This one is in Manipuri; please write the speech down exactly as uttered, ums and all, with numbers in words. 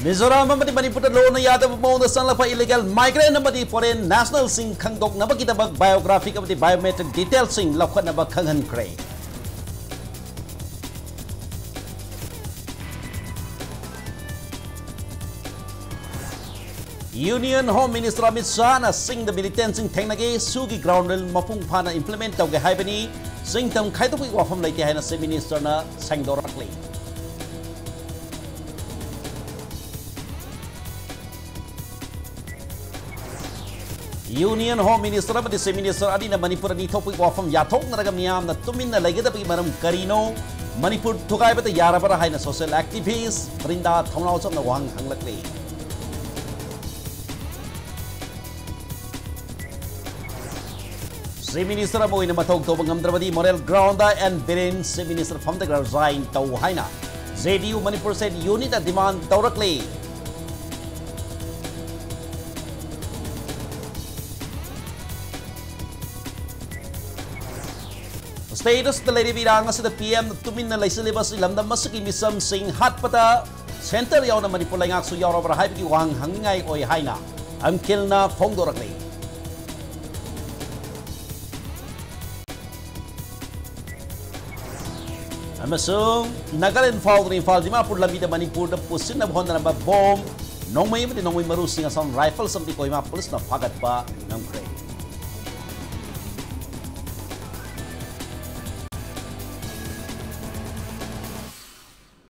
ꯃꯤꯖꯣꯔꯥꯝ ꯑꯃꯗꯤ ꯃꯅꯤꯄꯨꯔꯗ ꯂꯣꯟꯅ ꯌꯥꯗꯕ ꯃꯑꯣꯡꯗ ꯆꯪꯂꯛꯄ illegal migrant ꯑꯃꯗꯤ foreign nationalꯁꯤꯡ ꯈꯪꯗꯣꯛꯅꯕꯒꯤꯗꯃꯛ biographic ꯑꯃꯗꯤ biometric detailꯁꯤꯡ ꯂꯧꯈꯠꯅꯕ ꯈꯪꯍꯟꯈ꯭ꯔꯦ꯫ Union Home Minister Amit ꯁꯥꯍꯅ ꯆꯤꯡꯗ militantꯁꯤꯡ ꯊꯦꯡꯅꯒꯦ, ꯁꯨꯒꯤ ground rule ꯃꯄꯨꯡ ꯐꯥꯅ implement ꯇꯧꯒꯦ ꯍꯥꯏꯕꯅꯤ, ꯆꯤꯡ ꯇꯝ ꯈꯥꯏꯗꯣꯛꯄꯒꯤ ꯋꯥꯐꯝ ꯂꯩꯇꯦ ꯍꯥꯏꯅ Chief Ministerꯅ ꯁꯦꯡꯗꯣꯔꯛꯂꯤ꯫ Union Home Minister ꯑꯃꯗꯤ Chief Minister ꯑꯅꯤꯅ ꯃꯅꯤꯄꯨꯔ ꯑꯅꯤ ꯊꯣꯛꯄꯒꯤ ꯋꯥꯐꯝ ꯌꯥꯊꯣꯛꯅꯔꯒ ꯃꯤꯌꯥꯝꯅ ꯇꯨꯃꯤꯟꯅ ꯂꯩꯒꯗꯕꯒꯤ ꯃꯔꯝ ꯀꯔꯤꯅꯣ? ꯃꯅꯤꯄꯨꯔ ꯊꯨꯒꯥꯏꯕꯗ ꯌꯥꯔꯕ꯭ꯔꯥ ꯍꯥꯏꯅ social activist ꯕ꯭ꯔꯤꯟꯗꯥ ꯊꯧꯅꯥꯎꯖꯝꯅ ꯋꯥꯍꯪ ꯍꯪꯂꯛꯂꯤ꯫ Chief Minister ꯑꯃ ꯑꯣꯏꯅ ꯃꯊꯧ ꯇꯧꯕ ꯉꯝꯗ꯭ꯔꯕꯗꯤ Model Groundꯗ ꯑꯦꯟ ꯕꯤꯔꯦꯟ Chief Minister ꯐꯝꯗꯒꯤ resign ꯇꯧ ꯍꯥꯏꯅ J D U Manipur State Unitꯅ demand ꯇꯧꯔꯛꯂꯤ꯫ State ꯑꯁꯤꯗ ꯂꯩꯔꯤꯕ ꯏꯔꯥꯡ ꯑꯁꯤꯗ P M ꯇꯨꯃꯤꯟꯅ ꯂꯩꯁꯤꯜꯂꯤꯕ ꯑꯁꯤ ꯂꯝꯗꯝ ꯑꯁꯤꯒꯤ ꯃꯤꯆꯝꯁꯤꯡ ꯍꯥꯠꯄꯗ centre ꯌꯥꯎꯅ ꯃꯅꯤꯄꯨꯔ ꯂꯩꯉꯥꯛꯁꯨ ꯌꯥꯎꯔꯕ꯭ꯔꯥ ꯍꯥꯏꯕꯒꯤ ꯋꯥꯍꯪ ꯍꯪꯅꯤꯡꯉꯥꯏ ꯑꯣꯏ ꯍꯥꯏꯅ ꯑꯝꯈꯤꯜꯅ ꯐꯣꯡꯗꯣꯔꯛꯂꯤ꯫ ꯑꯃꯁꯨꯡ ꯅꯥꯒꯥꯂꯦꯟ ꯐꯥꯎꯗꯨꯅ ꯏꯝꯐꯥꯜ ꯗꯤꯃꯥꯄꯨꯔ ꯂꯝꯕꯤꯗ ꯃꯅꯤꯄꯨꯔꯗ ꯄꯨꯁꯤꯟꯅꯕ ꯍꯣꯠꯅꯔꯝꯕ ꯕꯣꯝ, ꯅꯣꯡꯃꯩ ꯑꯃꯗꯤ ꯅꯣꯡꯃꯩ ꯃꯔꯨꯁꯤꯡ Assam Rifles ꯑꯃꯗꯤ ꯀꯣꯍꯤꯃꯥ ꯄꯨꯂꯤꯁꯅ ꯐꯥꯒꯠꯄ ꯉꯝꯈ꯭ꯔꯦ꯫